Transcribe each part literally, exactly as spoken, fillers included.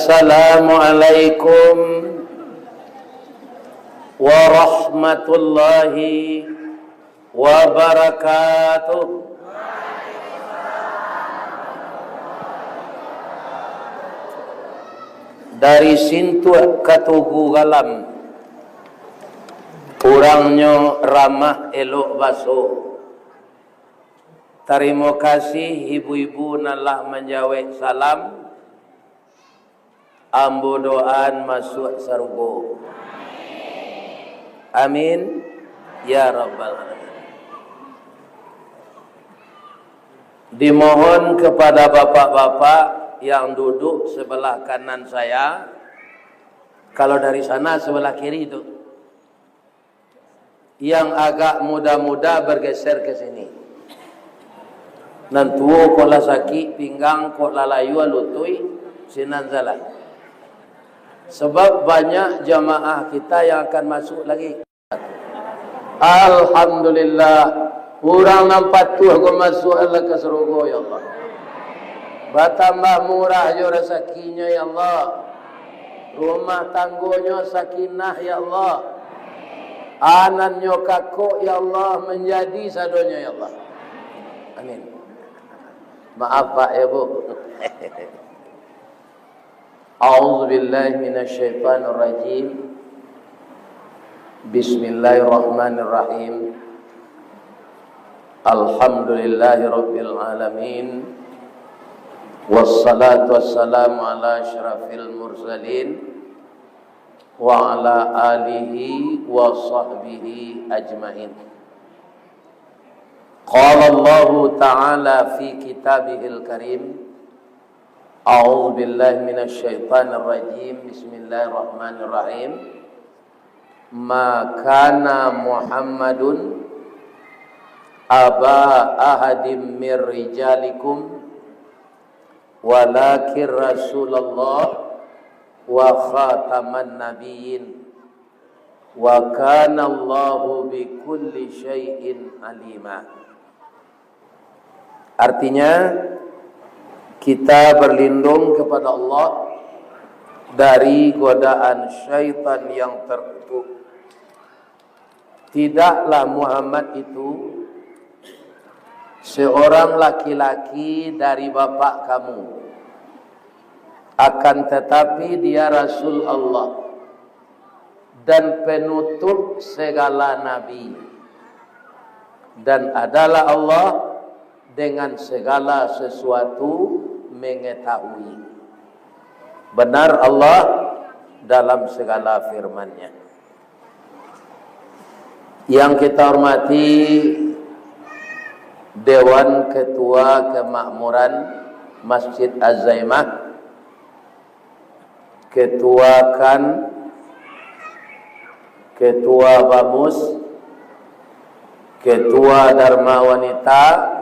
Assalamualaikum warahmatullahi wabarakatuh. Dari Sintuak ka Tugu Galam, urangnyo ramah elok baso. Tarimo kasih ibu-ibu nan lah manjawek salam. Ambo doaan masuak sarugo. Amin, ya rabbal alamin. Dimohon kepada bapak-bapak yang duduk sebelah kanan saya, kalau dari sana sebelah kiri tu, yang agak muda-muda bergeser ke sini. Nan tuo kok lah sakik pinggang, kok lah layua lutui, sinan salah. Sebab banyak jamaah kita yang akan masuk lagi. Alhamdulillah, urang nan patuah ko masuak lah ka sarugo, ya Allah. Batambah murah jo rasakinyo, ya Allah. Rumah tanggonyo sakinah, ya Allah. Anannyo kakok, ya Allah, manjadi sadonyo, ya Allah. Amin. Maaf, Pak, ya, Bu. A'udzubillahi minasyaitonirrajim. Bismillahirrahmanirrahim. Alhamdulillahirabbil alamin. Wassalatu wassalamu ala asyrafil mursalin wa ala alihi wa sahbihi ajmain. Qala Allahu ta'ala fi kitabihil karim, a'udzubillahi minasyaitonirrajim. Bismillahirrahmanirrahim. Ma kana Muhammadun aba ahadim mir rijalikum, walakin Rasulullah wa khataman nabiyyin, wa kana Allahu bikulli syai'in alima. Artinya, kita berlindung kepada Allah dari godaan syaitan yang terkutuk. Tidaklah Muhammad itu seorang laki-laki dari bapak kamu, akan tetapi dia Rasul Allah dan penutup segala nabi, dan adalah Allah dengan segala sesuatu mengetahui. Benar Allah dalam segala firman-Nya. Yang kita hormati Dewan Ketua Kemakmuran Masjid Az-Zaimah, Ketua kan, Ketua Bamus, Ketua Dharma Wanita,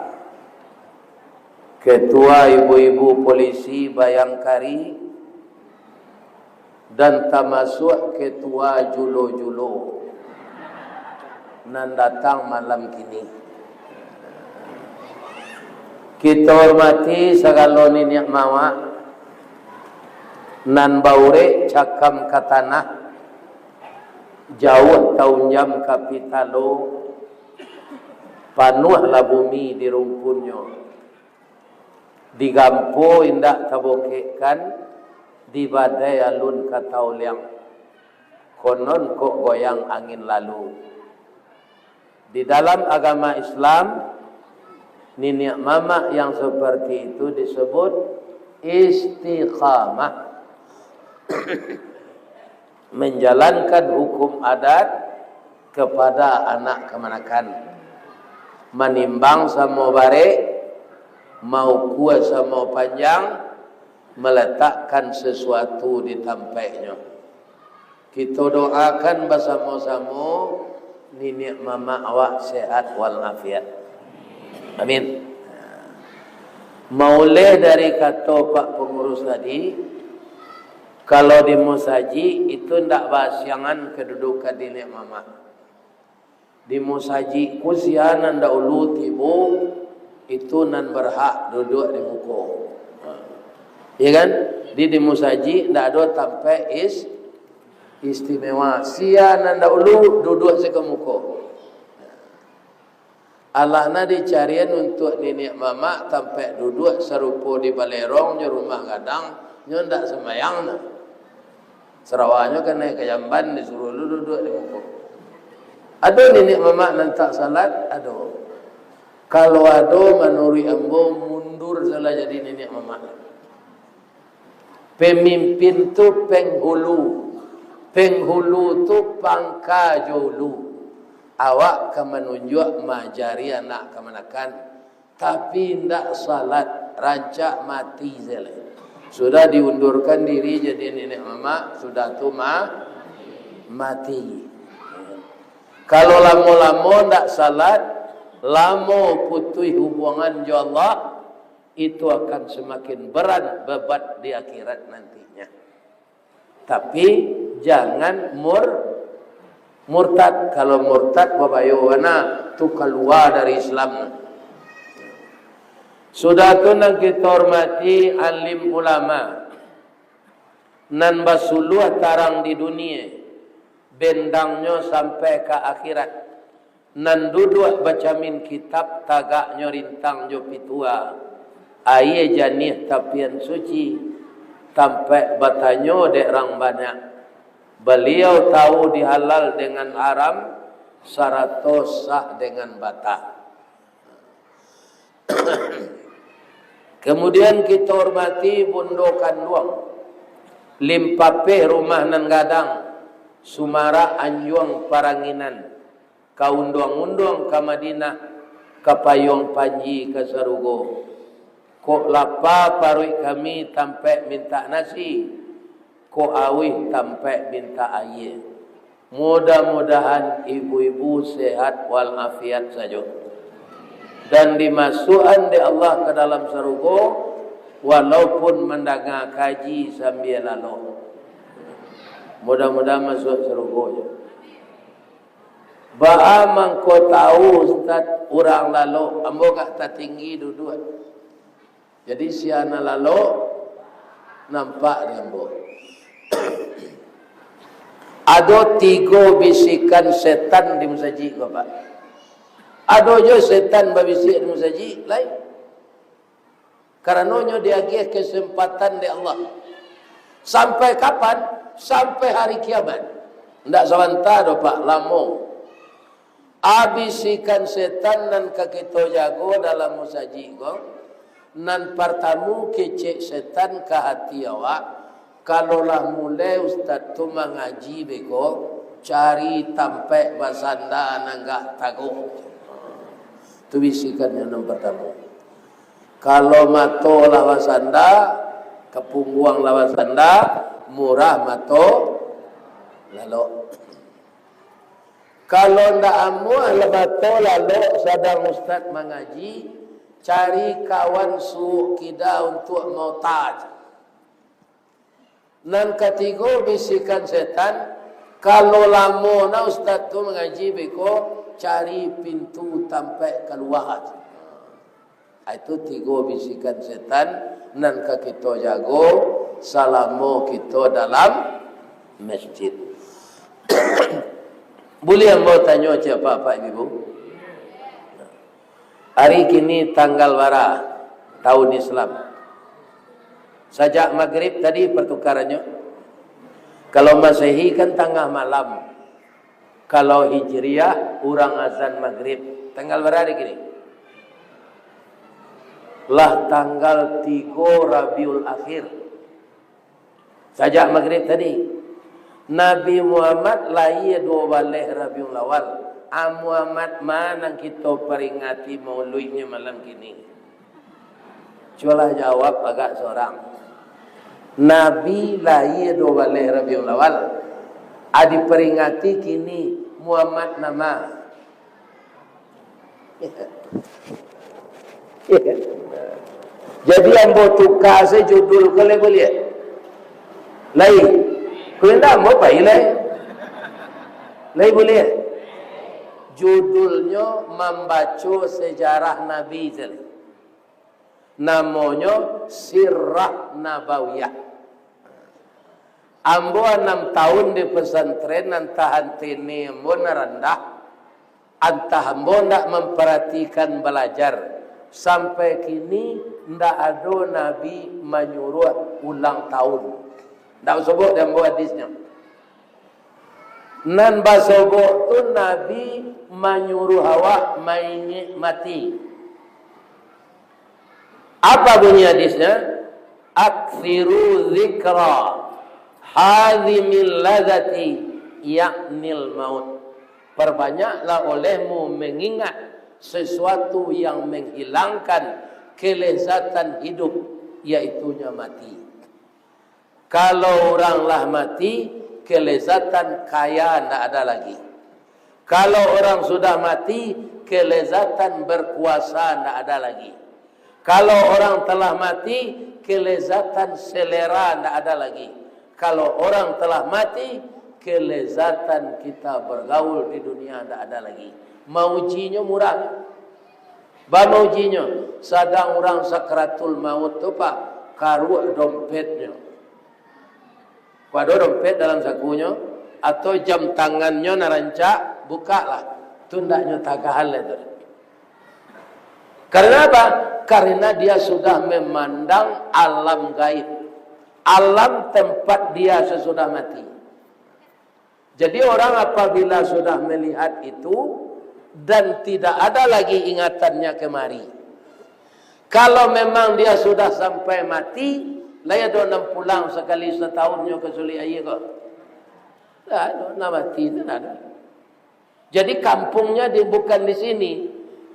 Ketua Ibu-ibu Polisi Bayangkari, dan tamasuak Ketua Julo-julo nan datang malam kini. Kito hormati sagalo niniak mamak nan baurek cakam ka tanah, jauah taunjam ka pitalo, panuahlah bumi di rumpunnyo. Digampo indak tabokekkan, dibadai alun ka tauliang. Konon kok goyang angin lalu. Di dalam agama Islam, niniak mamak yang seperti itu disebut istiqamah. Menjalankan hukum adat kepada anak kamanakan. Manimbang samo barek, maukua samo panjang, meletakkan sesuatu di tampaiknyo. Kito doakan basamo-samo niniak mamak awak sehat walafiat. Amin. Mauleh dari kato Pak Pengurus tadi, kalau di musajik itu ndak baasiangan kedudukan niniak mamak. Di musajik ko sia nan daulu tibo, itu nan berhak duduak di muko. Ya kan? Di, di musajik ndak ado tampek is-, istimewa. Sia nan dahulu duduak siko muko. Alah nah dicarian untuak niniak mamak tampek duduak sarupo di balerong jo rumah gadang, nyo ndak sambayang nah. Sarawanyo kanai ka jamban, disuruah lu duduak di muko. Ado niniak mamak nan tak salat? Ado. Kalau ado, manuruik ambo, mundur salah jadi niniak mamak. Pemimpin tu penghulu. Penghulu tu pangka jo ulu. Awak ka manunjuak, maajari anak kamanakan, tapi indak salat, rancak mati se lai. Sudah diundurkan diri jadi niniak mamak, sudah tu ma-, mati. Kalau lamo-lamo ndak salat, lamo putuih hubungan jo Allah, itu akan semakin berat beban di akhirat nantinya. Tapi jangan mur-, murtad. Kalau murtad, babayo bana, tu kalua dari Islam. Sudah tu, nan kito hormati, alim ulama, nan basuluah tarang di dunia, bendangnyo sampai ka akhirat. Nan duduak bacamin kitab, tagaknyo rintang jo pitua, aia janiah tapian suci, tampek batanyo dek rang banyak. Baliau tahu di halal dengan haram, sarato sah dengan batah. Kemudian kito hormati bundo kanduang, limpapeh rumah nan gadang, sumarak anjuang paranginan, ka unduang-unduang ka Madinah, ka payuang panji ka sarugo. Kok lapa paruik kami tampek mintak nasi, kok auih tampek mintak aia. Mudah-mudahan ibu-ibu sehat walafiat sajo, dan dimasuakan dek Allah ka dalam sarugo, walaupun mandanga kaji sambia lalok. Mudah-mudahan masuak sarugo jo. Baa mangko tahu, Ustaz, urang lalok? Ambo agak tatinggi duduak. Jadi, sia nan lalok, nampak di ambo. Ado tigo bisikan setan di musajik ko, Pak. Ado jo setan babisiak di musajik, lain. Karano nyo diagiah kesempatan dek Allah. Sampai kapan? Sampai hari kiamat. Ndak sabanta doh, Pak, lamo. A, bisikan setan nan ka kito jago dalam musajik ko, nan partamo kecek setan ka hati awak, kalau lah mulai ustaz tu mangaji beko, cari tampek basanda nan agak taguah. Tu bisikannyo nan partamo. Kalau mato lah basanda, ka pungguang lah basanda, murah mato lalok. Kalau ndak amuah lah mato lalok sadang ustaz mangaji, cari kawan suok kida untuak maota. Nan katigo, bisikan setan, kalau lamo na ustaz tu mangaji beko, cari pintu tampek kalua. Itu tigo bisikan setan nan ka kito jago salamo kito dalam masjid. Buliah ambo tanyo ciek apak-apak, ibu-ibu? Ari kini tanggal bara tahun Islam? Sajak magrib tadi partukarannyo. Kalau Masehi kan tangah malam. Kalau Hijriah, urang azan magrib. Tanggal bara ari kini? Lah tanggal tigo Rabiul Akhir. Sajak magrib tadi. Nabi Muhammad lahia duo baleh Rabiul Awal. A, Muhammad ma nan kito paringati mauluiknyo malam kini? Cubolah jawab agak surang. Nabi lahia duo baleh Rabiul Awal. A, diparingati kini Muhammad nan ma? Jadi ambo tuka se judul ko lai buliah? Lai. Ko indak ambo pai lai. Lai buliah? Judulnyo mambaco sejarah Nabi se lai. Namonyo Sirah Nabawiyah. Ambo anam tahun di pesantren, antah antene ambo nan randah, antah ambo ndak memperhatikan belajar, sampai kini ndak ado Nabi manyuruah ulang tahun. Ndak basobok di ambo hadisnyo. Nan basobok tu Nabi manyuruah awak maingek mati. Apa bunyi hadisnya? "Aktsiru dzikra hadzimil ladzati, yaknil maut." Perbanyaklah olehmu mengingat sesuatu yang menghilangkan kelezatan hidup, yaitunya mati. Kalau urang lah mati, kelezatan kaya ndak ada lagi. Kalau orang sudah mati, kelezatan berkuasa ndak ada lagi. Kalau orang telah mati, kelezatan selera ndak ada lagi. Kalau orang telah mati, kelezatan kita bergaul di dunia ndak ada lagi. Maujinyo murah. Baa maujinyo, sadang urang sakratul maut tu, Pak, karuak dompetnyo. Kok ado dompet dalam sakunyo, atau jam tangannyo nan rancak, bukaklah. Tu ndaknyo tagahan lai tu. Karena apa? Karena dia sudah memandang alam gaib. Alam tempat dia sesudah mati. Jadi, orang apabila sudah melihat itu dan tidak ada lagi ingatannya kemari, kalau memang dia sudah sampai mati, lai ado nan pulang sakali satahun nyo ka Sulik Aia ko? Ndak ado, nan mati tu ndak ado. Jadi, kampuangnya di, bukan di sini.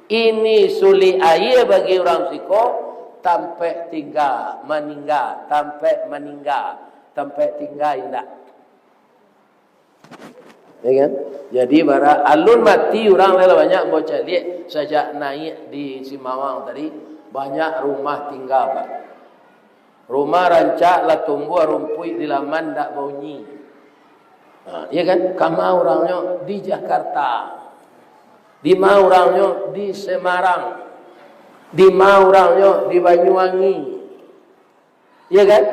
Ini Sulik Aia bagi urang siko, tampek tingga, maningga, tampek maningga, tampek tingga indak. Ya kan? Jadi, bara alun mati urang lah banyak ambo caliak sajak naiak di Simawang tadi, banyak rumah tingga, Pak. Rumah rancak lah tumbuah rumpuik di laman ndak baunyi. Ha, iya kan? Kama urangnyo di Jakarta. Di ma urangnyo di Semarang. Di ma urangnyo di Banyuwangi. Iya kan?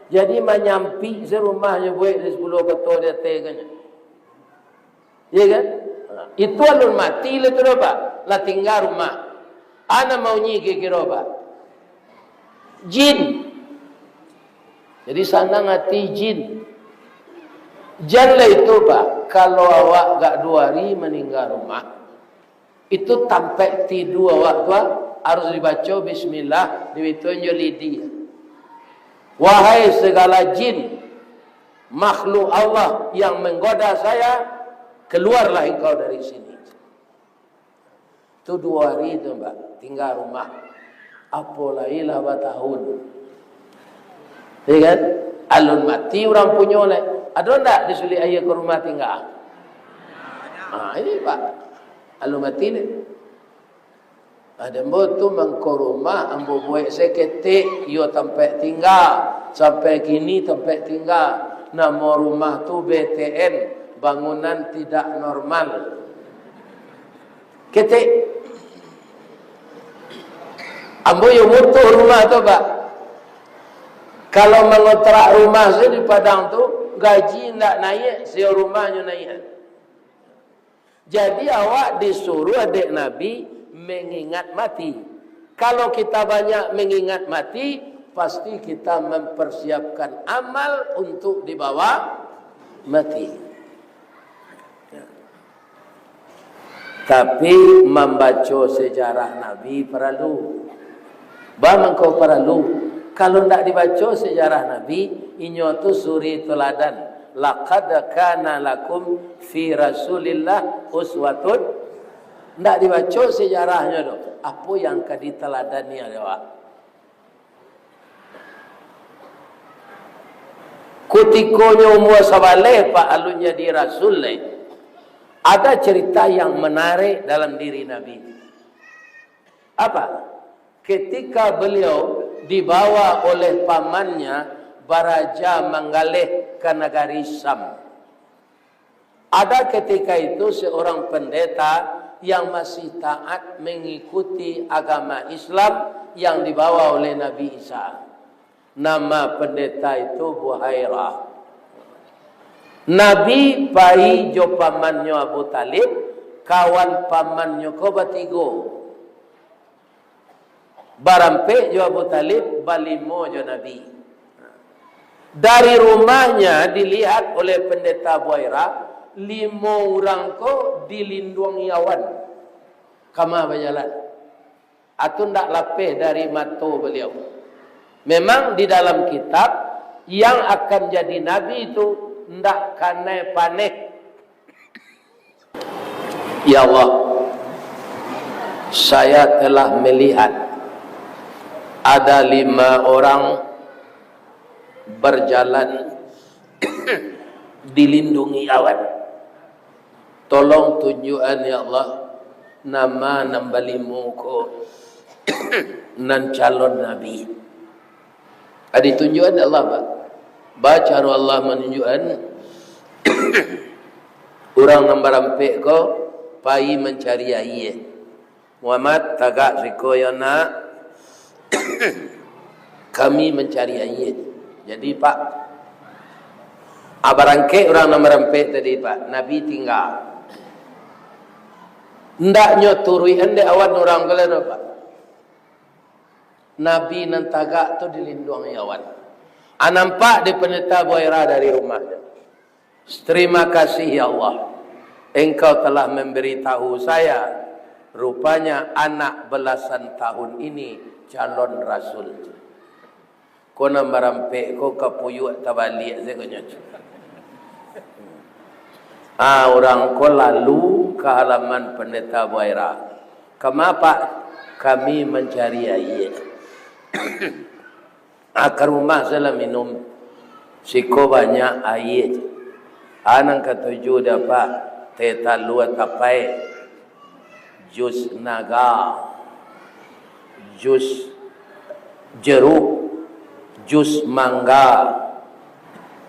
Jadi manyampik se rumahnyo buek di sapuluah koto di ateh kan. Iya kan? Ha, itu alun mati lah tu doh, Pak. Lah tingga rumah. Ana maunyi kiro-kiro, Pak? Jin. Jadi sanang ati jin. Jan lah itu, Pak. Kalau awak agak duo hari maningga rumah, itu tampek tidua awak tu, ah, harus dibaco bismillah, dibitu jo lidi. "Wahai segala jin, makhluk Allah yang menggoda saya, keluarlah engkau dari sini." Tu duo hari tu, Mbak, tingga rumah. Apo lai lah batahun. Ya kan? Alun mati urang punyo lai. Ado ndak di Sulik Aia ko rumah tingga? Ha, ini, Pak. Alun mati ni. Ado ambo tu mangko rumah, ambo buek saketek, iyo tampek tingga. Sampai kini tampek tingga. Namo rumah tu B T N, bangunan tidak normal. Ketek. Ambo yo butuh rumah tu, Pak. Kalau mangontrak rumah se di Padang tu, gaji ndak naiak, sio rumahnyo naiak. Jadi, awak disuruh dek Nabi mengingat mati. Kalau kita banyak mengingat mati, pasti kita mempersiapkan amal untuk dibawa mati. Ya. Tapi, mambaco sejarah Nabi paralu. Baa mangko paralu? Kalau ndak dibaco sejarah Nabi, inyo tu suri tuladan. "Laqad kana lakum fi Rasulillah uswatun." Ndak dibaco sejarahnyo tu, apo yang ka diteladani dek awak? Kutikonyo umua sabaleh, Pak, alun jadi rasul lai, ada cerita yang menarik dalam diri Nabi. Apa? Ketika beliau dibawa oleh pamannya baraja manggaleh ka nagari Syam. Ada ketika itu seorang pendeta yang masih taat mengikuti agama Islam yang dibawa oleh Nabi Isa. Nama pendeta itu Buhairah. Nabi pai jo pamannyo Abu Thalib, kawan pamannyo ko batigo. Barampek jo Abu Thalib, balimo jo Nabi. Dari rumahnya dilihat oleh Pendeta Buhairah, limo urang ko dilinduangi awan. Kama bajalan. Atau ndak lapeh dari mato beliau. Memang di dalam kitab, yang akan jadi nabi itu ndak kanai paneh. Ya Allah, saya telah melihat ada lima orang berjalan dilindungi awan. Tolong tunjuakan, ya Allah, nama nan balimo ko nan calon nabi. Ado tunjuakan Allah, Pak. Bacaro Allah manunjuakan, urang nan barampek ko pai mancari aia. Muhammad, tagak siko yo nak. Kami mancari aia. Jadi, Pak, ah, barangkek urang nan barampek tadi, Pak. Nabi tingga. Ndaknyo turuikan dek awan urang ko lai, Pak. Nabi nan tagak tu dilinduangi awan. Ah, nampak di Pendeta Buhairah dari rumahnya. Terima kasih, ya Allah, Engkau telah memberitahu saya, rupanya anak belasan tahun ini calon rasul. Ko nan barampek ko kapuyuak tabaliak sajo nyo. Ah, urang ko lalu ka halaman Pendeta Buhairah. "Kama, Pak?" "Kami mancari aia." Ah, ka rumah sajolah minum. Siko banyak aia. Ah, nan katuju dek Apak, teh talua tapai, jus naga, jus jeruk, jus mangga,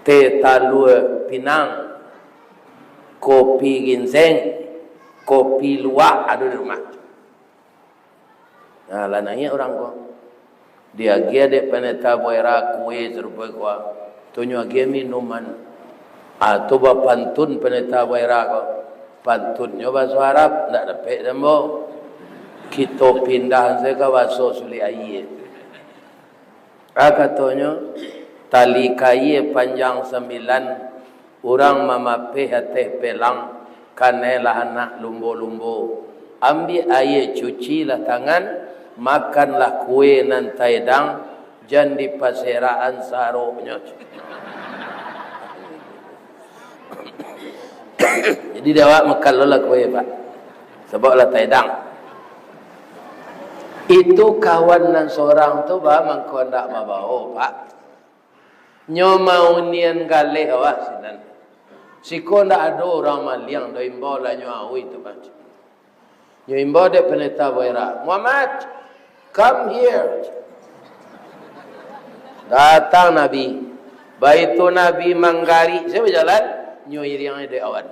teh talua pinang, kopi ginseng, kopi luwak ado di rumah. Nah, lah naiak urang ko. Diagiah dek Pendeta Buhairah kue sarupo ko. Tu nyo agiah minuman. Ah, tu bapantun Pendeta Buhairah ko. Pantunnyo bahaso Arab, ndak dapek dek ambo. Kito pindah sajo ka bahaso Sulik Aia. Ah, katonyo, tali kaia panjang sambilan, urang mamapeh ateh pelang, kanailah anak lumbo-lumbo. Ambiak aia, cucilah tangan, makanlah kue nan taedang, jan dipaserakan saroknyo. Jadi, dek awak makan lo lah kue, Pak. Sabab lah taedang. Itu kawan nan sorang tu, bah, mangko ndak babawo, Pak. Nyo maunian galeh awak sinan. Siko ndak ado urang maliang, do imbau lah nyo aui tu, Pak. Nyo imbau dek Pendeta Buhairah, "Muhammad, come here." Datang Nabi. Baitu Nabi manggarik sajo bajalan, nyo iriang dek awan.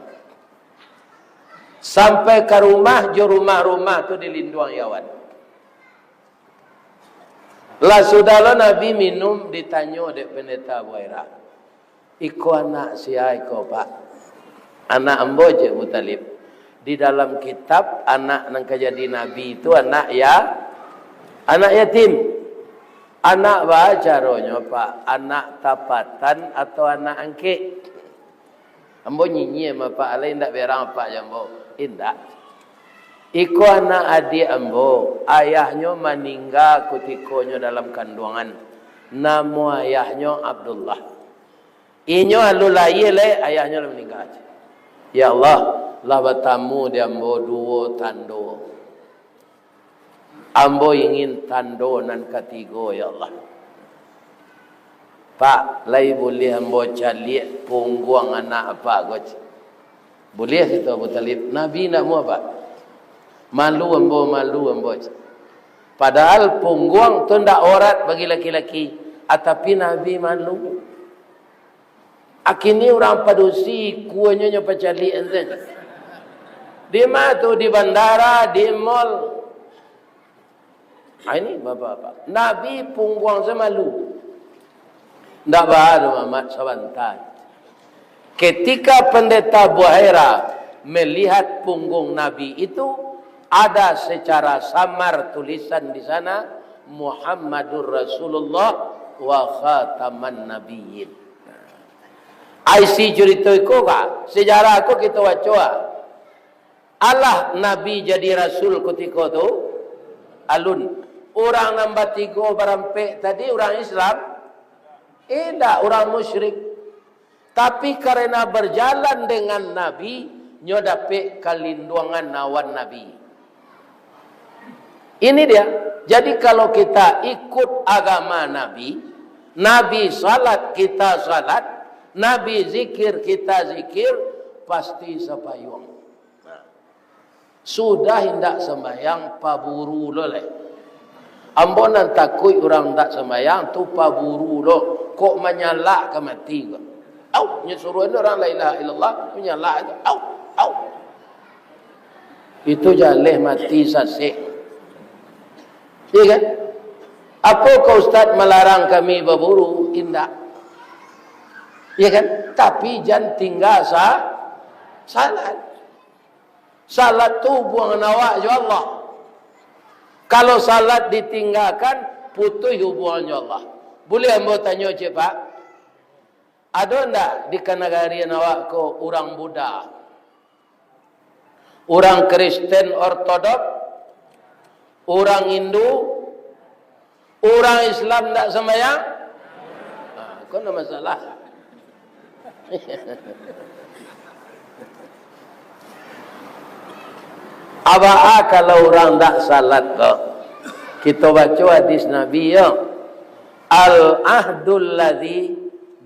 Sampai ka rumah, jo rumah-rumah tu dilinduangi awan. Lah sudah lo Nabi minum, ditanyo dek Pendeta Buhairah, "Iko anak sia iko, Pak?" "Anak ambo," cek Abu Thalib. "Di dalam kitab, anak nan ka jadi nabi tu anak ya-, anak yatim." "Anak baa caronyo, Pak? Anak tapatan atau anak angkek?" "Ambo nyinyia ma, Pak, alai indak berang Apak jo ambo." "Indak. Iko anak adiak ambo, ayahnyo maningga kutiko nyo dalam kanduangan. Namo ayahnyo Abdullah. Inyo alun lahia lai, ayahnyo lah maningga." "Ya Allah, lah batamu di ambo duo tando. Ambo ingin tando nan katigo, ya Allah." "Pak, lai buliah ambo caliak pungguang anak Apak ko?" "Buliah," kato Abu Thalib. "Nabi ndak amuah, Pak. Malu ambo, malu ambo." Padahal pungguang tu ndak aurat bagi laki-laki, ah, tapi Nabi malu. Akini urang padusi, kuanyo nyo pacaliak ente. Di ma tu? Di bandara, di mall. Ah, ini bapak-bapak. Nabi pungguang sajo malu. Ndak baa doh, Mamat, sabanta. Ketika Pendeta Buhaira melihat punggung Nabi itu, ada secara samar tulisan di sana, "Muhammadur Rasulullah wa khataman nabiyyin." Isi curito iko ka, sejarah ko kito baco, ah. Alah Nabi jadi rasul kutiko tu? Alun. Urang nan batigo barampek tadi urang Islam? Indak, urang musyrik. Tapi karena berjalan dengan Nabi, nyo dapek kalinduangan awan Nabi. Ini dia. Jadi kalau kita ikut agama Nabi, Nabi salat kita salat, Nabi zikir kita zikir, pasti sapayuang. Nah, sudah indak sambayang, paburu lo lai. Ambo nan takuik urang indak sambayang tu paburu lo, kok manyalak ka mati ko. Au, nyo suruah urang la ilaha illallah, manyalak tu. Au, au. Itu jaleh mati sasek. Iya kan? Apokoh ustaz malarang kami baburu? Indak. Iya kan? Tapi jan tingga sa-, salat. Salat tu hubungan awak jo Allah. Kalau salat ditinggakan, putus hubungan jo Allah. Buliah ambo tanyo ciek, Pak? Ado ndak di kanagarian awak ko urang Buddha? Urang Kristen Ortodok? Urang Hindu? Urang Islam ndak sambayang? Ah, ko ndak masalah. Abaa kalau urang ndak salat ko? Kito baco hadis Nabi yo. "Al-ahdul ladzi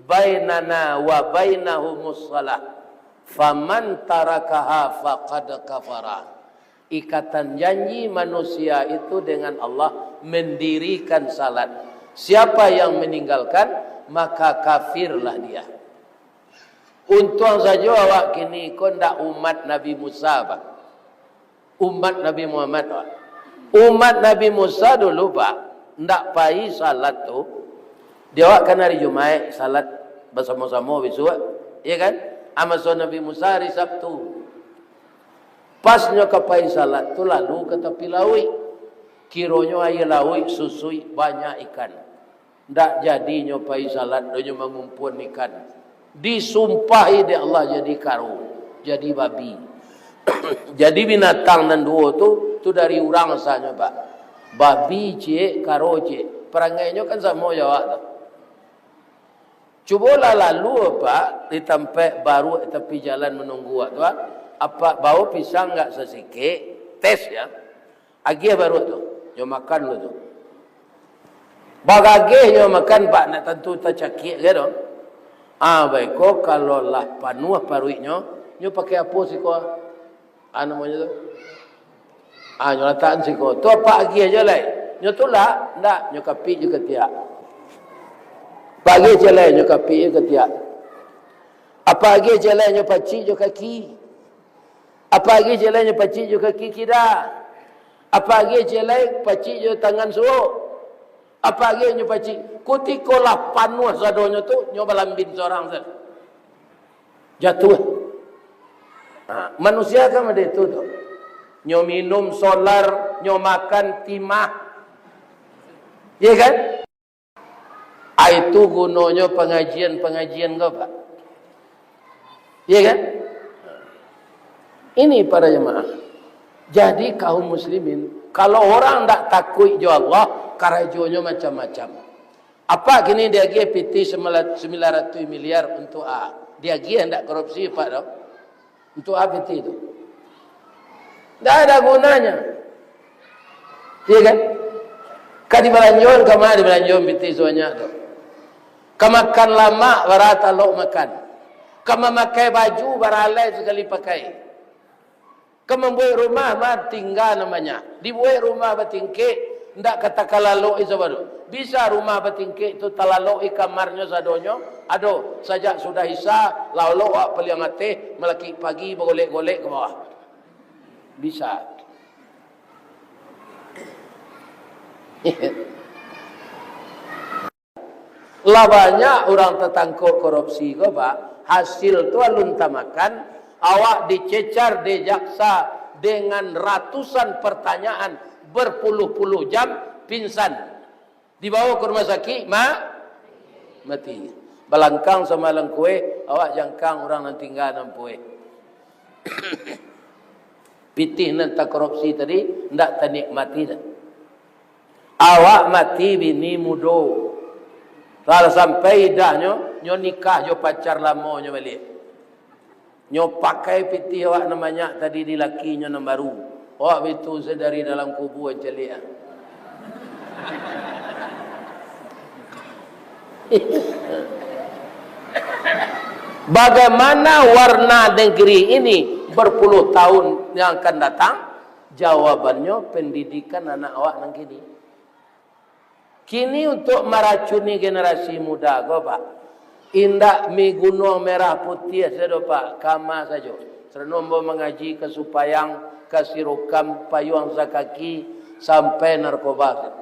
bainana wa bainahumus shalah. Faman tarakaha faqad kafara." Ikatan janji manusia itu dengan Allah mendirikan salat. Siapa yang meninggalkan, maka kafirlah dia. Untuang sajo awak kini ko ndak umat Nabi Musa, Pak. Umat Nabi Muhammad, Pak. Umat Nabi Musa dulu, Pak, ndak pai salat tu. Di awak kan hari Jumaik salat basamo-samo bisuak, iya kan? Amaso Nabi Musa hari Sabtu. Pas nyo ka pai salat tu, lalu ka tapi lauik. Kironyo aia lauik susuik, banyak ikan. Ndak jadi nyo pai salat, do nyo mangumpuan ikan. Disumpahi dek Allah jadi karo, jadi babi. Jadi binatang nan duo tu, tu dari urang asalnyo, Pak. Babi ciek, karo ciek. Parangainyo kan samo jo awak tu. Cubolah lalu, Pak, di tampek baruak tapi jalan manunggu awak tu, ah. Apak bawa pisang nggak sasikek, tes ya. Agiah baruak tu, nyo makan lu tu. Bagageh nyo makan, Pak, ndak tantu tacakiak gai doh. Ah, baiko kalau lah panuah paruiknyo, nyo pakai apo siko? Ah, namonyo tu? Ah, nyo latakan siko. Tu apak agiah jo lai. Nyo tulak, ndak, nyo kapik jo katiak. Apak agiah jo lai, nyo kapik jo katiak. Apak agiah jo lai, nyo pacik jo kaki. Apak agiah jo lai, nyo pacik jo kaki kida. Apak agiah jo lai, pacik jo tangan suok. Apak agiah nyo pacik. Kutiko lah panuah sadonyo tu, nyo balambin sorang sajo. Jatuah. Ha, manusia kan model itu tu. Nyo minum solar, nyo makan timah. Iya kan? Ah, itu gunonyo pangajian-pangajian ko, Pak. Iya kan? Ini para jemaah. Jadi kaum muslimin, kalau orang ndak takuik jo Allah, karajonyo macam-macam. Apak kini diagiah pitih sembilan ratus miliar untuk a. Diagiah ndak korupsi, Pak, doh? Untuk a pitih tu? Ndak ada gunanya. Iya kan? Ka dibalanjoan, ka ma dibalanjoan pitih sabanyak tu? Ka makan lamak, bara talok makan. Ka mamakai baju, bara alai sakali pakai. Ka mambuek rumah, ma tingga namonyo. Dibuek rumah batingkek, ndak ka takalalok i sabado. Bisa rumah batingkek tu talalok i kamarnyo sadonyo? Ado, sajak sudah Isya, lalok awak paliang ateh, malakik pagi bagolek-golek ka bawah. Bisa. Lah banyak urang tatangkok korupsi ko, Pak. Hasil tu alun tamakan, awak dicecar dek jaksa dengan ratusan pertanyaan, berpuluh-puluh jam, pingsan. Dibawa ka rumah sakik, ma-, mati. Balangkang samalam kueh, awak jangkang urang nan tingga nan pueh. Pitih nan takorupsi tadi, ndak tanikmati dah. Awak mati bini mudo. Lah sampai idahnyo, nyo nikah jo pacar lamonyo baliak. Nyo pakai pitih awak nan banyak tadi di lakinyo nan baru. Awak bitu se dari dalam kubua caliak. Bagaimana warna negeri ini berpuluh tahun yang akan datang? Jawabannyo, pendidikan anak awak nan kini. Kini untuak maracuni generasi muda ko, Pak, indak mi gunuang merah putiah sajo, Pak, kama sajo. Karano ambo mangaji ka Supayang, ka Sirukam, Payuang Sakaki, sampai Narkoba.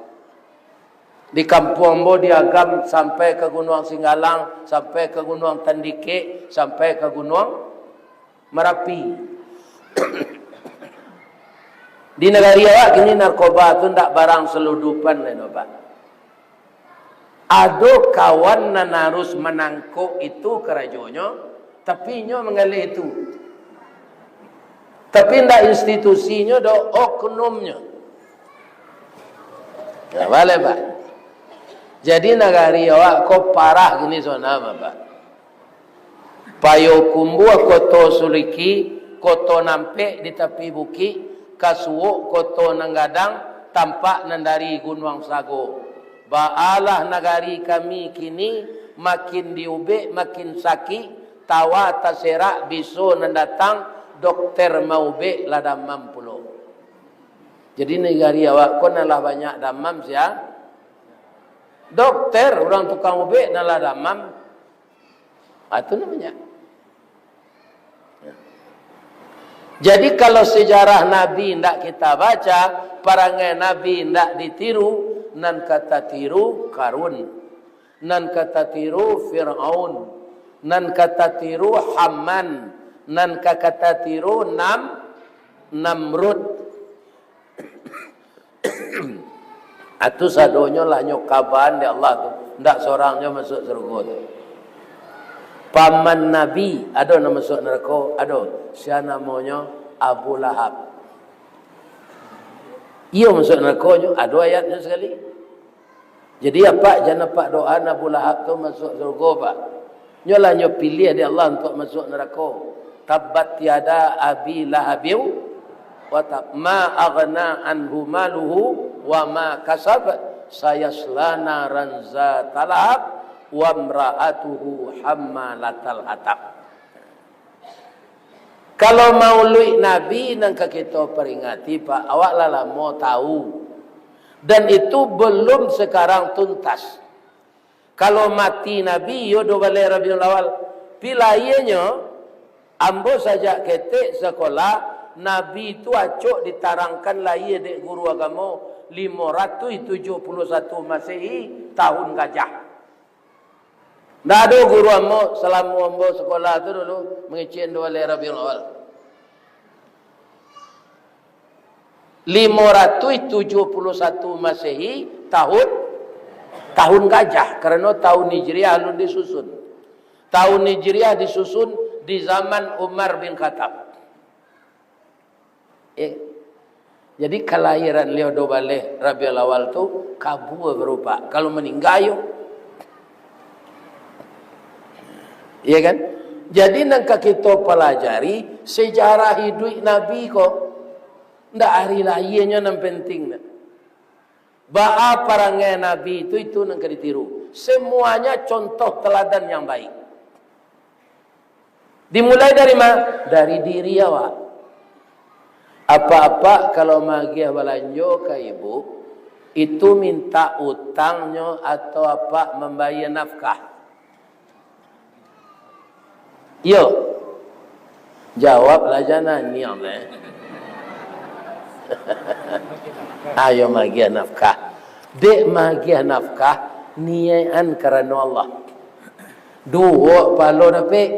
Di kampuang ambo di Agam, sampai ka Gunuang Singgalang, sampai ka Gunuang Tandikek, sampai ka Gunuang Marapi. Di nagari awak kini narkoba tu ndak barang saludupan lai doh, Pak. Ado kawan nan harus manangkok itu karajonyo, tapi inyo manggaleh itu. Tapi ndak institusinyo doh, oknumnyo. Nah, baleh, Pak. Jadi nagari awak ko parah kini sona, Pak. Payokumbuah, Koto Suliki, Koto Nampek di tapi bukik, Kasuok, Koto Nan Gadang, tampak nan dari Gunuang Sago. Baalah nagari kami kini, makin diubek, makin sakik, tawa taserak, biso nan datang, dokter maubek lah damam pulo. Jadi nagari awak ko nan lah banyak damam sia? Dokter, urang tukang ubek nan lah damam. Ah, tu namonyo. Jadi, kalau sejarah Nabi ndak kita baca, parangai Nabi ndak ditiru, nan ka tatiru Karun, nan ka tatiru Firaun, nan ka tatiru Haman, nan ka, ka tatiru Nam-, Namrud. Atu sadonyo lah nyo kabaan dek Allah tu, ndak sorang nyo masuak sarugo tu. Paman Nabi, ado nan masuak narako? Ado. Sia namonyo? Abu Lahab. Iyo masuak narako nyo, ado ayatnyo sakali. Jadi, apak jan apak doa Abu Lahab tu masuak sarugo, Pak. Nyo lah nyo piliah dek Allah untuak masuak narako. Tabbat yada Abi Lahabin wa tab, ma aghna anhu maluhu wa ma kasab, sayasla naran zata lahab, wa mra'atuhu hammalatal hatab. Kalau mauluik Nabi nan ka kito paringati, Pak, awak lah lamo tahu. Dan itu belum sekarang tuntas. Kalau mati Nabi, iyo duo baleh Rabiul Awal. Pi lahianyo, ambo sajak ketek sakolah, Nabi tu acok ditarangkan lahia dek guru agamo, limo ratuih tujuah puluah satu Masehi, tahun gajah. Ndak ado guru ambo salamo ambo sakolah tu dulu mangecek duo baleh Rabiul Awal. Limo ratuih tujuah puluah satu Masehi, tahun, tahun gajah, karano tahun Hijriah alun disusun. Tahun Hijriah disusun di zaman Umar bin Khattab. Eh, jadi kalahiran liau duo baleh Rabiul Awal tu kabua barupa. Kalau maningga yo, iya kan? Jadi nan ka kito palajari sejarah hiduik Nabi ko. Ndak ari lahianyo nan penting, ndak. Baa parangai Nabi tu, itu nan ka ditiru. Semuanya contoh teladan yang baik. Dimulai dari ma? Dari diri awak. Apak-apak kalau magiah balanjo ka ibu, itu minta utangnyo atau apak mambayia nafkah? Iyo. Jawablah, jan nangih, eh. Ayo magiah nafkah. Dek magiah nafkah, Niaik-an karano Allah. Duo pahalo dapek.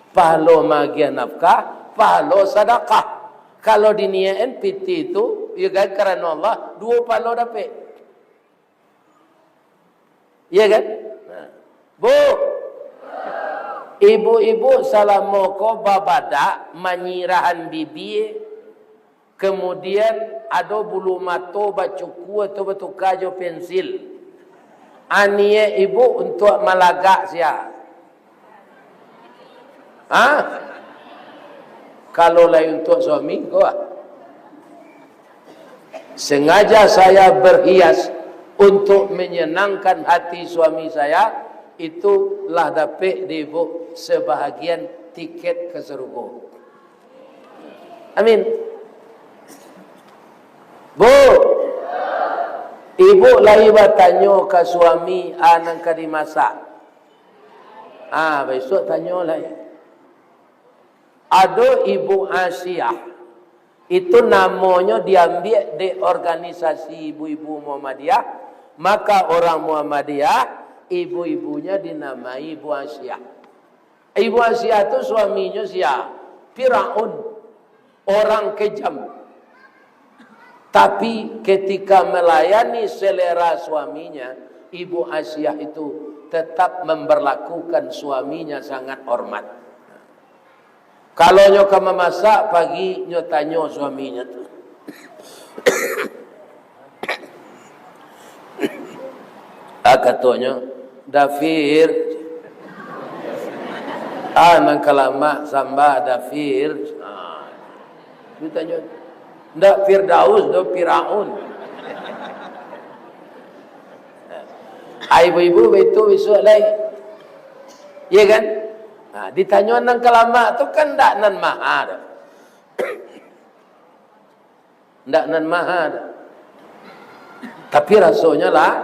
Pahalo maagiah nafkah, pahalo sadakah. Kalau diniaik-an pitih tu, iyo kan, karano Allah, duo pahalo dapek. Iya kan? Nah. Bu, ibu-ibu salamo ko babadak, manyirahan bibia, kemudian ado bulu mato bacukua tu batuka jo pensil. Aniaik ibu untuak malagak sia? Ha? Kalau lai untuak suami ko, ah. Sengaja saya berhias untuk menyenangkan hati suami saya, itulah dapek di ibu sebahagian tiket ke sarugo. Amin. Bu, ibu lai batanyo ka suami, a nan ka dimasak? Ah, bisuak tanyo lai. Ado Ibu Asiah. Itu namonyo diambiak dek organisasi ibu-ibu Muhammadiyah. Maka orang Muhammadiyah, ibu-ibunya dinamai Ibu Asiah. Ibu Asiah tu suaminyo sia? Firaun. Orang kejam. Tapi ketika melayani selera suaminya, Ibu Asiah itu tetap memperlakukan suaminya sangat hormat. Kalau nyo ka mamasak pagi, nyo tanyo suaminyo tu. Ah, katonyo, "Dafir." Ah, nan ka lamak samba, Dafir. Ah. Ditanyo, "Ndak Firdaus doh, Firaun." Ah, ibu-ibu baitu bisuak lai. Iya kan? Nah, ditanyo nan ka lamak tu kan ndak nan maha doh. Ndak nan maha doh. Tapi rasonyo lah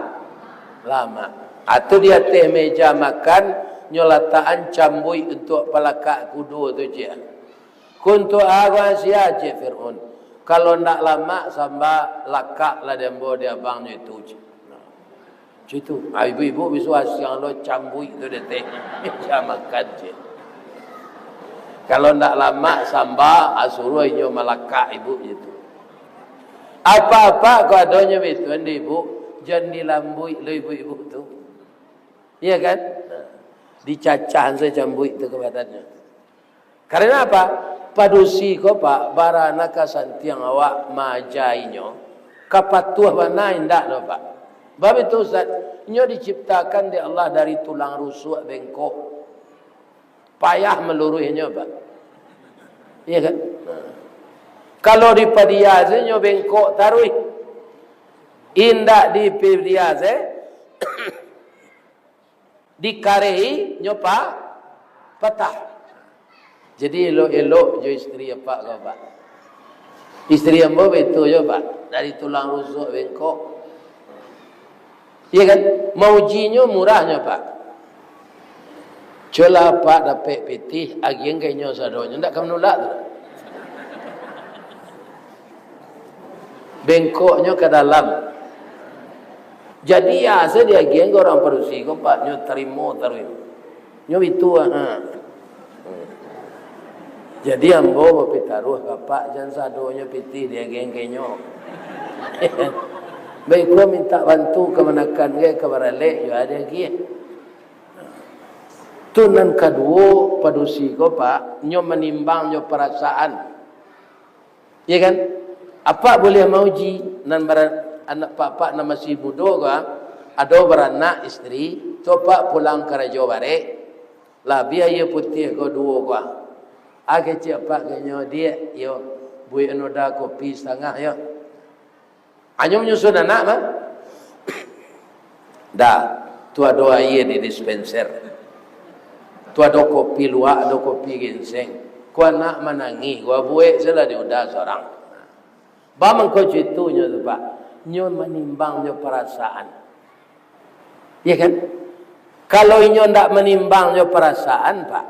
lamak. Atau di ateh meja makan, nyo latakan cambuik untuak palakak kudo tu, ciek. Ko untuak a ko sia, ciek Fir'aun? Kalau ndak lamak, samba lakak lah di ambo, di abangnyo itu, ciek. Nah, cak itu. Ah, ibu-ibu bisuak siang lo cambuik tu di ateh meja makan, ciek. Kalau ndak lamak, samba, ah, suruah inyo malakak ibu, cak itu. Apa-apa ko adonyo baitu, ibu, jan dilambuik lo ibu-ibu tu. Iya kan? Nah, dicacahan sajo cambuik tu ka badannyo. Karena apa? Padusi ko, Pak, baranak ka santiang awak maaja inyo, ka patuah bana indak doh, Pak. Bab itu, Ustaz, inyo diciptakan dek Allah dari tulang rusuk bengkok. Payah maluruihnyo, Pak. Iya kan? Nah. Kalau dipadia sajo inyo bengkok taruih. Indak dipadia sajo, dikarehi nyo pa-, patah. Jadi elok-elok jo isteri apak ko, Pak. Isteri ambo baitu jo, Pak. Dari tulang rusuk bengkok. Iya kan? Maujinyo murahnyo, Pak. Cubolah apak dapek pitih, agiahan ka inyo sadonyo. Ndak ka manulak tu. Bengkoknyo ka dalam. Jadi, asa diagiahan ka urang padusi ko, Pak, nyo tarimo taruih. Nyo itu, ha. Jadi, ambo bapitaruah ka apak, jan sadonyo pitih diagiahan ka inyo. Baiko mintak bantu kamanakan gai, ka baralek, yo diagiah. Tu nan kaduo, padusi ko, Pak, nyo manimbang jo parasaan. Iya kan? Apak buliah mauji, nan bara-, anak apak-apak nan masih mudo ko, ado baranak isteri, tu apak pulang karajo barek, lah bia aia putiah ko duo ko. Ah, kecek apak ka inyo, "Diak, yo, buek noda kopi satangah, yo." Anyo manyusun anak mah. Dah, tu ado aia di dispenser. Tu ado kopi luwak, ado kopi ginseng. Ko anak manangih, ko buek sajolah di uda surang. Baa mangko caitunyo tu, Pak? Nyo manimbang jo parasaan. Iya kan? Kalau inyo ndak manimbang jo parasaan, Pak,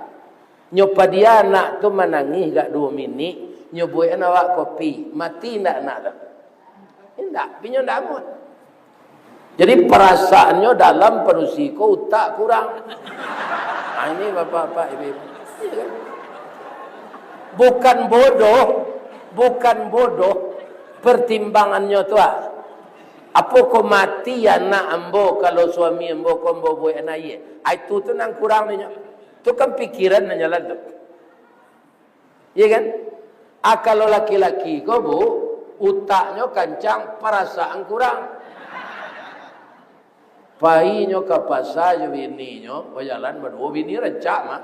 nyo padia anak tu manangih agak duo minik, nyo buekan awak kopi, mati ndak anak tu? Indak, tapi nyo ndak amuah. Jadi, perasaannyo dalam padusi ko, utak kurang. Ah, ini bapak-bapak, ibu-ibu. Iya kan? Bukan bodoh, bukan bodoh pertimbangannyo tu, ah. Apo ko mati anak ambo, kalau suami ambo ko ambo buek anak, iye. Ah, itu tu nan kurang ninyo. Tu kan pikiran nan jalan tu. Iya kan? Ah, kalau laki-laki ko, Bu, utaknyo kancang, parasaan kurang. Painyo ka pasa jo bininyo, bajalan baduo, bini rancak mah.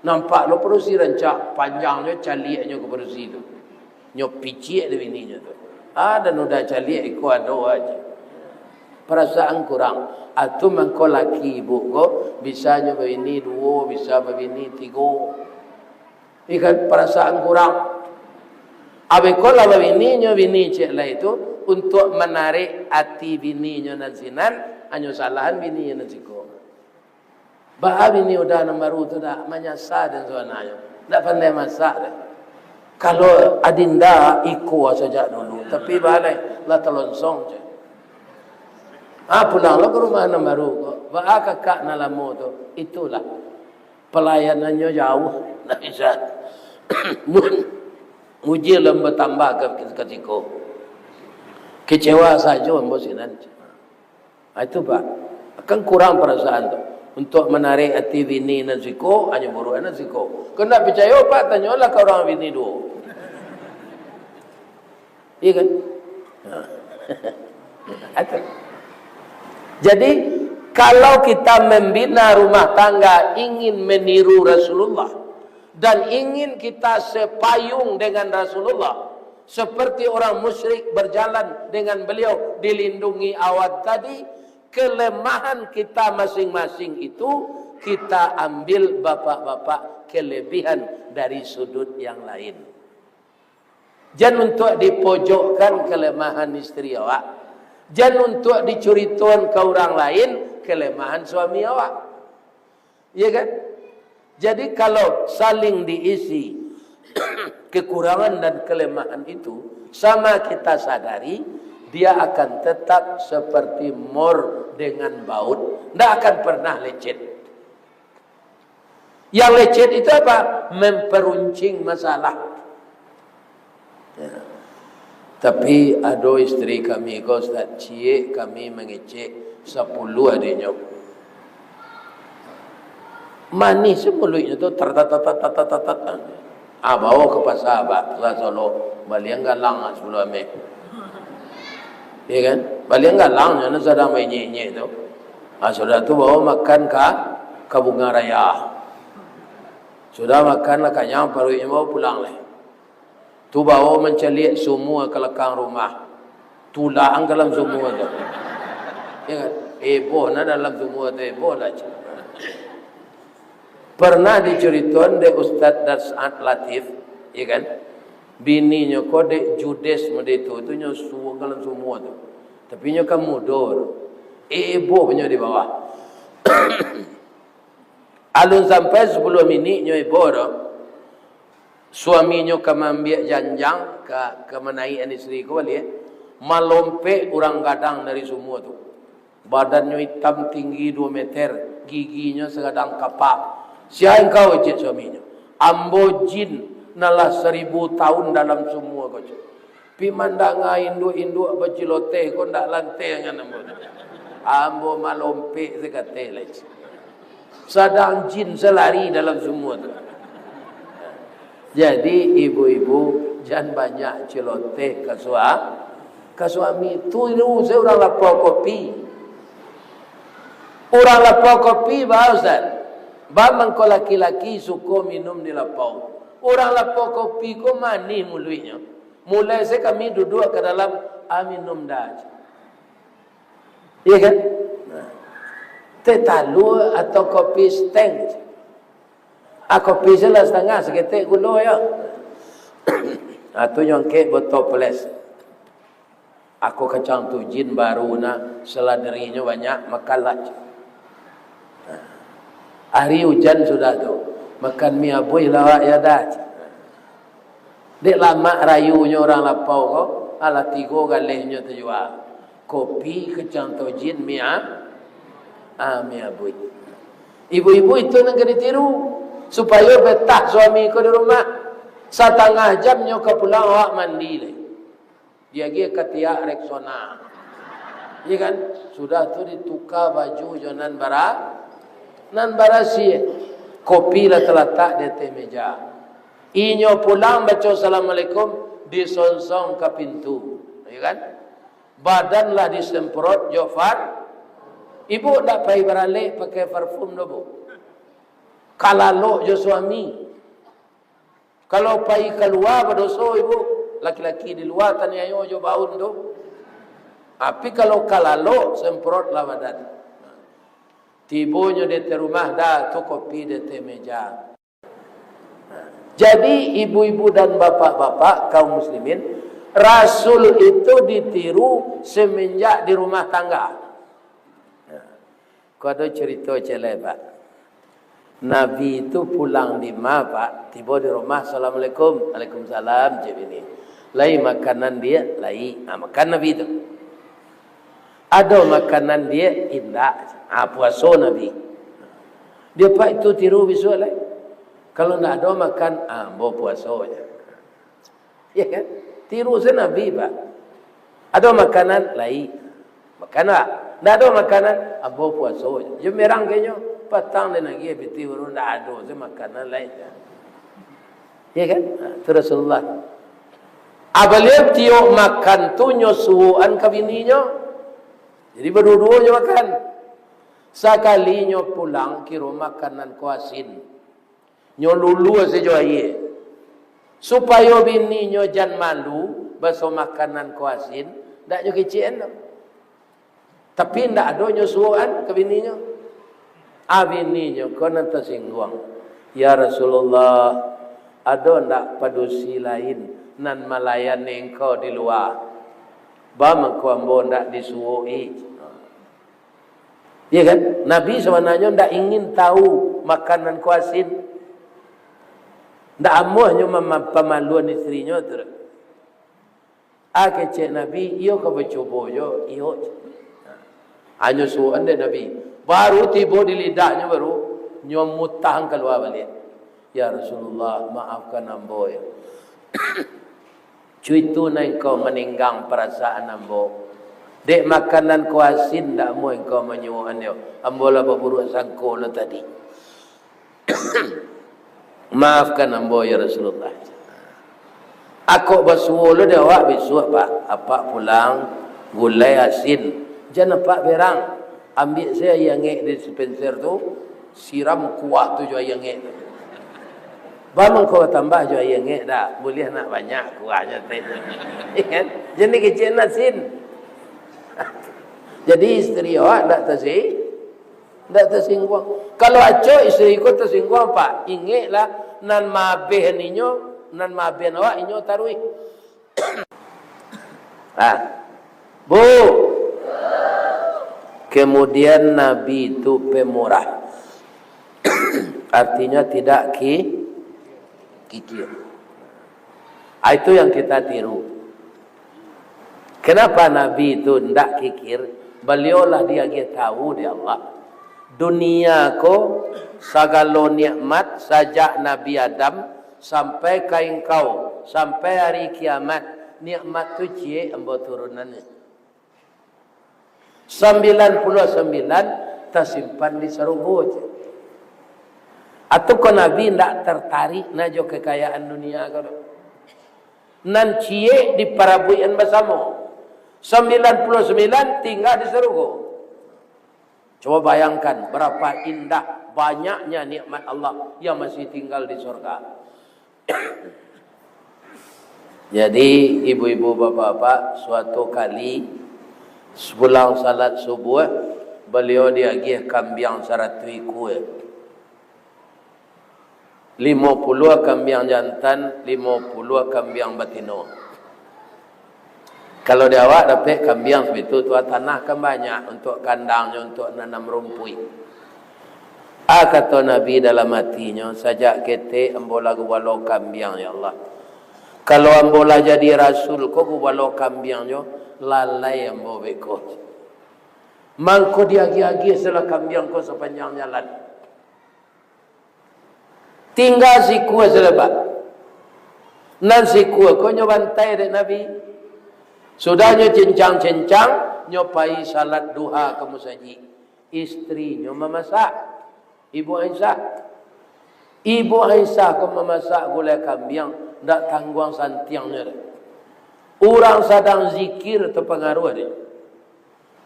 Nampak lo padusi rancak, panjangnyo caliaknyo ka padusi tu. Nyo piciak dek bininyo tu. Ah, nan udah caliak iko ado aja. Parasaan kurang. Ah, tu mangko laki ibu ko, bisanyo babini duo, bisa babini tigo. Ikan parasaan kurang. Abih ko lah babininyo, bini ciek lai tu, untuak manarik ati bininyo nan sinan, hanyo salahan bininyo nan siko. Baa bini uda nan baru tu dak manyasa den sabananyo. Dak pandai masak den. Kalau adinda iko sajak dulu, tapi baa lai lah talonsong je. Ah, pulang lo ka rumah nan baru ko. Baa kakak nan lamo tu. Itulah palayanannyo jauah, ndak bisa. Mu-, mujil ambo tambah ka, ka siko. Kecewa sajo ambo sinan. Ah, itu, Pak. Kan kurang parasaan tu. Untuak manarik ati bini nan siko, hanyo buruak nan siko. Kok ndak picayo, Pak, tanyolah ka urang bini duo. Iya kan? Nah. Jadi, kalau kita membina rumah tangga ingin meniru Rasulullah dan ingin kita sepayung dengan Rasulullah, seperti orang musyrik berjalan dengan beliau dilindungi awan tadi, kelemahan kita masing-masing itu kita ambil, bapak-bapak, kelebihan dari sudut yang lain. Jan untuak dipojokkan kelemahan istri awak. Jan untuak dicuritoan ka urang lain kelemahan suami awak. Iya kan? Jadi, kalau saling diisi kekurangan dan kelemahan itu, sama kita sadari, dia akan tetap seperti mor dengan baut. Ndak akan pernah lecet. Yang lecet itu apa? Memperuncing masalah. Ya. Tapi ado istri kami ko, Ustaz, ciek kami mangecek, sapuluah adiknyo. Manih se muluiknyo tu, tar, tar, tar. Ah, bawa ka pasa, Pak, pasa Solok. Balian galang, ah, sapuluah ameh. Ya kan? Balian galang, nyo sadang mainyek-inyek tu. Ah, sudah tu bawa makan ka, ka Bunga Raya. Sudah makan lah kanyang, paruiknyo bawa pulang lai. Tu bawa mancaliak sumua ka lakang rumah. Tulak ang ka dalam sumua tu. Ya kan? Eboh nah dalam sumua tu, eboh lah. Pernah dicaritoan dek Ustaz Das'at Latif, ya kan? Bininyo ko dek judes model tu, tu nyo suang ka dalam sumua tu. Tapi nyo kan mudo tu. Eboh nyo di bawah. Alun sampai sapuluah minik nyo eboh tu. Suaminyo ka maambiak janjang, ka, ka manaiakan istri ko baliak, malompek urang gadang dari sumua tu. Badannyo itam tinggi duo meter, giginyo sagadang kapak. "Sia engkau?" cek suaminyo. "Ambo jin nan lah saribu taun dalam sumua ko," cek. Pi mandanga induak-induak baciloteh ko ndak lanteh angan ambo. Ambo malompek sakateh lai. Sadang jin salari dalam sumua tu. Jadi, ibu-ibu, jan banyak ciloteh ka sua-, ka suami. Tiru se urang lapau kopi. Urang lapau kopi, ba, Ustaz? Ba mangko laki-laki suko minum di lapau. Urang lapau kopi ko manih muluiknyo. Mulai se kami duduak ka dalam, "Ah, minum dah," cek. Iya kan? Nah. Teh talua atau kopi steng, cek. Ah, kopi se lah satangah, saketek gulo yo. Ah, tu nyo angkek botol ples. Ako kacang tu jin baru nah, saladerinyo banyak, makanlah. Hari ujan sudah tu, makan mi abuih lah awak yo dah. Dek lamak rayunyo urang lapau ko, alah tigo galehnyo tajua. Kopi kacang tojin, mi a-, ah, mi abuih. Ibu-ibu itu nan ka ditiru, supayo betah suami ko di rumah. Satangah jam nyo ka pulang, awak mandi lai. Diagiah katiak Rexona. Iya kan? Sudah tu dituka baju jo nan bara-, nan barasiah. Kopi lah talatak di ateh meja. Inyo pulang baco assalamualaikum, disonsong ka pintu. Iya kan? Badan lah disemprot jo far-, ibu ndak pai baralek pakai parfum doh, Bu. Kalalok jo suami. Kalau pai kalua badoso, ibu. Laki-laki di lua taniayo jo baun tu. Tapi kalau kalalok, semprotlah badan. Tibonyo di ateh rumah, dah tu kopi di ateh meja. Jadi, ibu-ibu dan bapak-bapak kaum muslimin, Rasul itu ditiru semenjak di rumah tangga. Ko ado carito ciek lai, Pak. Nabi tu pulang di ma, Pak, tibo di rumah, "Assalamualaikum." "Waalaikumsalam," cek bini. "Lai makanan, Diak?" "Lai." Ah, makan Nabi tu. "Ado makanan, Diak?" "Indak." Ah, puaso Nabi. Dia, Pak, itu tiru bisuak lai. Kalau ndak ado makan, ah, ambo puaso ja. Ya kan? Tiru se Nabi, Pak. Ado makanan, lai. Makan, Pak. Ndak ado makanan, ambo puaso ja. Jam berang kenyo, patang den agiah pitih urang, ndak ado se makanan lai. Ya kan? Ha, tu Rasulullah. Ah, baliau tiok makan tu nyo suokan ka bininyo. Jadi, baduo-duo nyo makan. Sakalinyo pulang, kiro makanan ko asin. Nyo luluah sajo aia. Supayo bininyo jan malu, baso makanan ko asin, ndak nyo kecekan doh. Tapi ndak ado nyo suokan ka bininyo. Ah, bininyo ko nan tasingguang. "Ya Rasulullah, ado ndak padusi lain nan malayani engkau di lua? Baa mangko ambo ndak disuo-i?" Ya kan? Nabi sabananyo ndak ingin tahu makanan ko asin. Ndak amuah nyo mama-, pamaluan isterinyo tu. Ah, kecek Nabi, iyo ka bacubo jo, iyo. Hanyo suokan dek Nabi. Baru tibo di lidahnyo, baru nyo mutahkan kalua baliak. "Ya Rasulullah, maafkan ambo, ya." Cuitu nan engkau maninggang parasaan ambo. Dek makanan ko asin, ndak amuah engkau manyuokan yo. Ambo lah baburuak sangko lo tadi. Maafkan ambo, ya Rasulullah. Akok basuo lo dek awak bisuak, Pak. Apak pulang, gulai asin. Jan apak berang. Ambiak se aia angek di dispenser tu, siram kuah tu jo aia angek tu. Baa mangko batambah jo aia angek dah, buliah nak banyak kuahnyo teh. Kan? Jadi kecek asin. Jadi isteri awak ndak tasi-, ndak tasingguang. Kalau acok isteri ko tasingguang, Pak, ingeklah, nan maabeh ninyo, nan maabeh awak inyo taruih. Ah. Bu. Kemudian Nabi itu pemurah. Artinya tidak ki-, kikir. Ah, itu yang kita tiru. Kenapa Nabi itu ndak kikir? Beliau lah diagiah tahu dek Allah. Dunia ko sagalo nikmat sajak Nabi Adam sampai ka engkau, sampai hari kiamat, nikmat tu ciek ambo turunannyo. Sambilan puluah sambilan tasimpan di sarugo, cek. Atau ko Nabi ndak tertarik na jo kekayaan dunia ko doh. Nan ciek diparabuikan basamo. Sambilan puluah sambilan tingga di sarugo. Coba bayangkan berapa indah, banyaknya nikmat Allah yang masih tinggal di surga. Jadi, ibu-ibu, bapak-bapak, suatu kali, sepulang salat subuh, beliau diagiah kambiang saratuih ikua. Limo puluah kambiang jantan, limo puluah kambiang batino. Kalau di awak dapek kambiang sabitu tu, tanah kan banyak untuk kandangnyo, untuk nanam rumpuik. Ah, kato Nabi dalam atinyo, "Sajak ketek ambo lah gubalo kambiang, ya Allah. Kalau ambo lah jadi rasul ko, gubalo kambiangnyo, lalai ambo beko. Mangko diagiah-agiah salah kambiang ko sapanjang jalan. Tingga sikua salah, Pak. Nan sikua ko nyo bantai dek Nabi. Sudah nyo cincang-cincang, nyo pai salat duha ka musajik. Istrinyo mamasak. Ibu Aisyah. Ibu Aisyah ko mamasak gulai kambiang, ndak tangguang santiangnyo doh. Urang sadang zikir tapangaruah dek.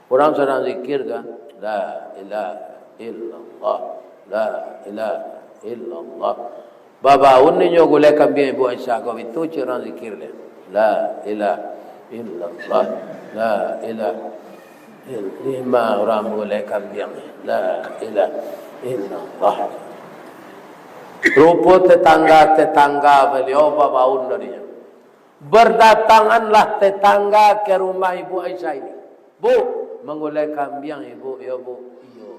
Urang sadang zikir kan, "La ilaha illallah, la ilaha illallah." Babaun inyo gulai kambiang Ibu Aisyah ko itu, cek urang zikir dek. "La ilaha illallah, la ilaha." Lima urang gulai kambiang. La ilaha illallah. Rupo tetangga-tetangga baliau babaun dari inyo. Berdatanganlah tetangga ke rumah Ibu Aisyah ini. "Bu, manggulai kambiang, Ibu?" "Iyo, Bu." "Iyo."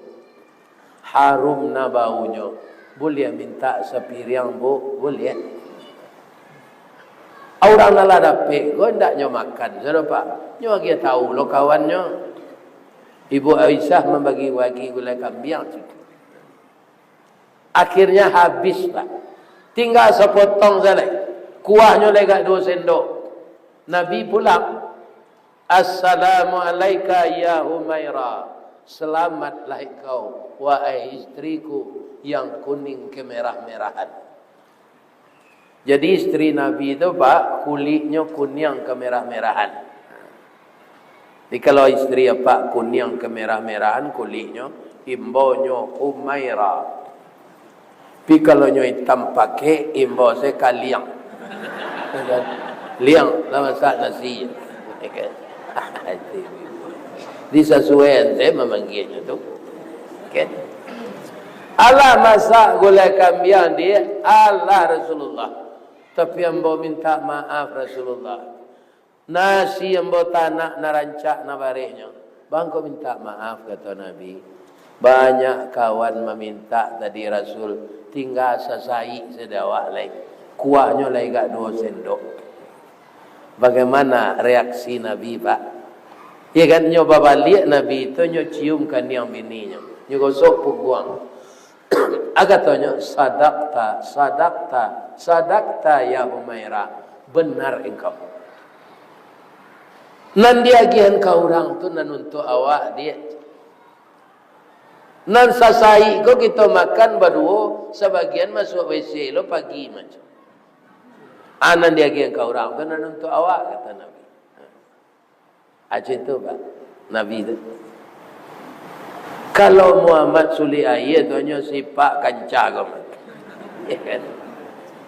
"Harum na baunyo. Buliah mintak sapiriang, Bu?" "Buliah." Urang nan lah dapek ko, indak nyo makan, sudah, Pak. Nyo agiah tahu lo kawannyo. Ibu Aisyah mambagi-bagi gulai kambiang. Akhirnya habis, Pak. Tingga sapotong sajo lai. Kuahnyo lai agak duo sendok. Nabi pulang. "Assalamu alaika ya Humaira." Selamatlah engkau, wahai istriku yang kuning kemerah-merahan. Jadi istri Nabi tu, Pak, kuliknyo kuniang kemerah-merahan. Jadi kalau istri apak kuniang kemerah-merahan kuliknyo, imbonyo Humaira. Tapi kalau nyo itam pakek, imbau se kaliang. Liang, lah masak nasi. Disasuaian se mamanggianyo tu. Kan? Alah masak gulai kambiang di, alah Rasulullah. Tapi ambo mintak maaf Rasulullah. Nasi ambo tanak nan rancak nan barehnyo. Bangko mintak maaf, kato Nabi. Banyak kawan mamintak tadi Rasul, tingga sasaik sajo awak lai. Kuahnyo lai agak duo sendok. Bagaimana reaksi Nabi, Pak? Ya kan, nyo babaliak Nabi tu, nyo cium kaniang bininyo. Nyo gosok pungguang. Ah, katonyo, "Sadakta, sadakta, sadakta, ya Humaira. Benar engkau." Nan diagiahan ka urang tu nan untuak awak, Diak. Nan sasaik ko kito makan baduo, sabagian masuak W C lo pagi macam. Ah, nan diagiahan ka urang tu nan untuak awak, kato Nabi. Aceh tu, Pak, Nabi tu. Kalau Muhammad Sulik Aia tu hanyo sipak kanca ko, Mat. Ya kan?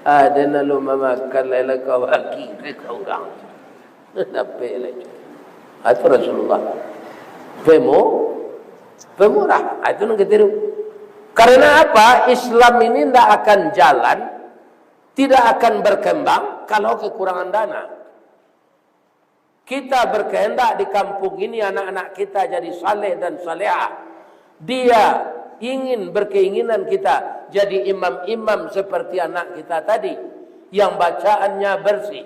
Ado nan lo mamakan lai lah ka bagi ka urang. Dapek lai. Ah, tu Rasulullah. Pemo-, pemurah. Ah, itu nan katiru. Karena apa? Islam ini ndak akan jalan, tidak akan berkembang kalau kekurangan dana. Kita berkehendak di kampung ini anak-anak kita jadi saleh dan salehah. Dia ingin, berkeinginan kita jadi imam-imam seperti anak kita tadi, yang bacaannya bersih.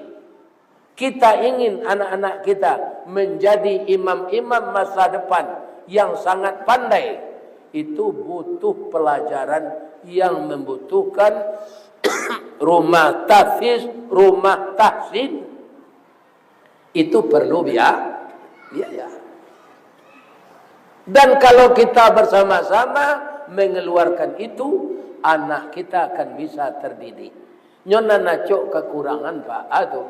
Kita ingin anak-anak kita menjadi imam-imam masa depan yang sangat pandai. Itu butuh pelajaran yang membutuhkan rumah tahfiz, rumah tahsin. Itu perlu bia-, biaya. Dan kalau kita bersama-sama mengeluarkan itu, anak kita akan bisa terdidik. Nyo nan acok kakurangan, Pak, ah, tu,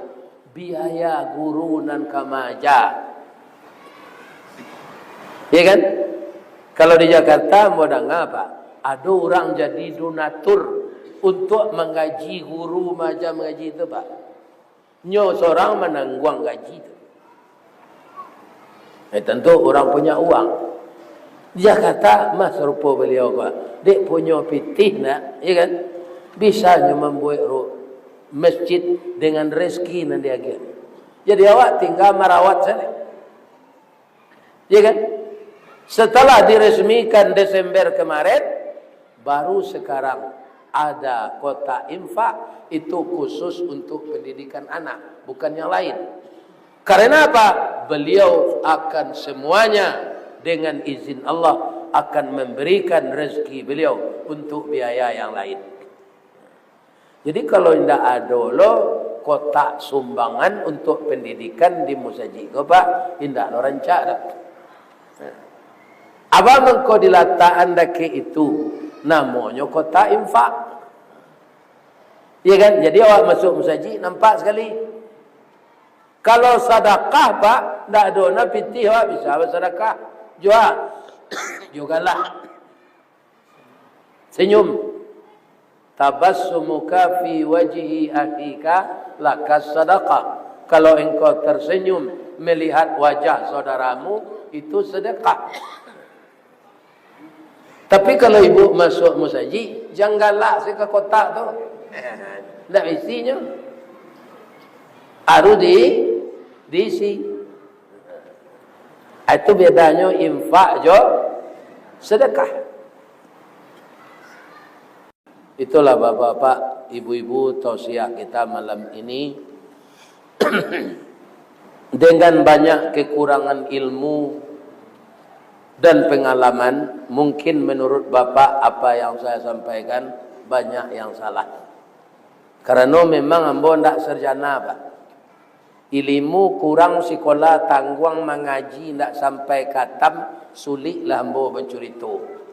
biaya guru nan ka maaja. Ya kan? Kalau di Jakarta, ambo danga, Pak, ado urang jadi donatur untuk manggaji guru maaja mangaji tu, Pak. Nyo sorang manangguang gaji tu. Eh, tantu urang punya uang. Jakarta mah sarupo baliau ko. Dek punyo pitih nak, ya kan? Bisa nyo mambuek ru-, masjid dengan rezeki nan diagiah. Jadi awak tinggal marawat sajo. Ya kan? Setelah diresmikan Desember kemarin, baru sekarang Ada kotak infak, itu khusus untuk pendidikan anak, bukan yang lain. Karena apa? Beliau akan semuanya dengan izin Allah akan memberikan rezeki beliau untuk biaya yang lain. Jadi kalau indak ado lo kotak sumbangan untuk pendidikan di musajik ko, Pak, indak lo rancak doh. Apo mangko dilatakan dakek itu, namonyo kotak infak. Iya kan? Jadi awak masuk musajik, nampak sekali. Kalau sadakah, Pak, ndak ado nan pitih awak bisa basadakah. Jua. Jugalah. Senyum. Tabassumuka fi wajhi akhika lakas sadaqah. Kalau engkau tersenyum melihat wajah saudaramu, itu sedekah. Tapi kalau ibu masuk musajik, jan galak se ka kotak tu. Ndak isinyo. Harus di, diisi. Itu bedanyo infak jo sedekah. Itulah bapak-bapak, ibu-ibu, tausiah kita malam ini. Dengan banyak kekurangan ilmu dan pengalaman, mungkin menurut bapak apa yang saya sampaikan banyak yang salah. Karano memang ambo ndak sarjana, Pak. Ilimu kurang sikola, tangguang mangaji, ndak sampai katam, suliklah ambo bacurito.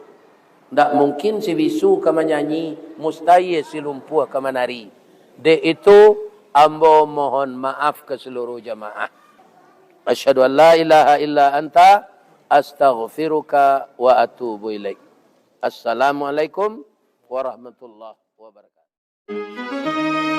Ndak mungkin si bisu ka manyanyi, mustahil si lumpuah ka manari. Dek itu, ambo mohon maaf ka saluruh jamaah. Asyhadu an la ilaha illa anta, astaghfiruka wa atubu ilaik. Assalamualaikum warahmatullahi wabarakatuh.